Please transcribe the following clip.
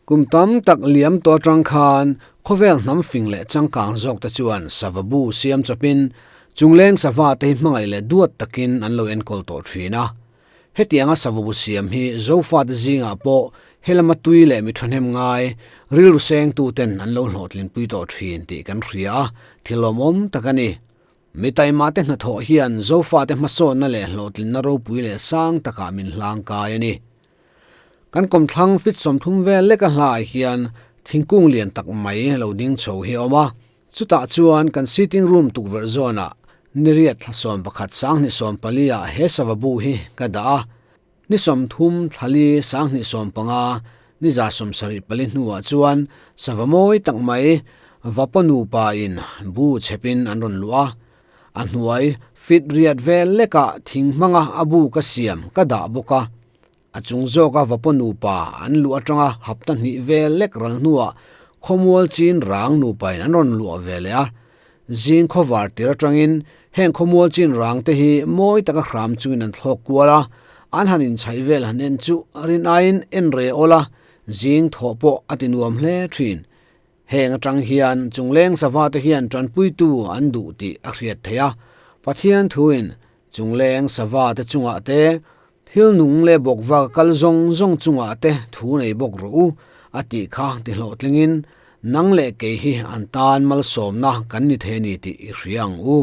Kum tam tak liam tawh atang khan khawvel hnam fing leh changkang zawk te chuan sava bu siam chawpin chungleng sava te hi hmangaih leh duat takin an lo enkawl tawh thin a. Hetianga sava bu siam hi Zofate zingah pawh helama tui leh mi thahnem ngai rilru sengtu ten an lo hlawhtlinpui tawh thin tih kan hria a, thil lawmawm tak a ni. Mi taimate hnathawh hian Zofate hmasawnna leh hlawhtlinna ropui leh sang takah min hlangkai a ni. Kan kawmthlang fit 30 vel leka hlaah hian thingkung lian tak mai lo ding chho hi a awm a, chutah chuan kan sitting room tukverh zawnah ni riat thla 11 2014 ah he sava bu hi ka dah a, ni 30 thlali 2015 ni 74 hnuah chuan sava mawi tak mai vapa nupa in bu chhepin an rawn luh a. A hnuai fit riat vel lekah thing hmanga a bu ka siam ka dah bawk a. A chung zawka vapaw nupa an luh atanga hapta hnih vel lek ral hnuah khawmual chin rang nupain an rawn luah ve leh a. Zing khawvar tir atangin heng khawmual chin rang te hi mawi taka hram chungin an thlawk kual a, an han inchhaih vel han en chu rin aiin en re awl a, zing thawh pawh a ti nuam hle thin. Heng atang hian chungleng sava te hian tanpuitu an duh tih a hriat theih a, Pathian thuin chungleng sava te chungah te, thil nung leh bawkva kal zawng zawng chungah te thu nei bawk rawh u a tih kha ti hlawhtlingin nang leh kei hi an tan malsawmna kan ni thei a ni tih i hria ang u.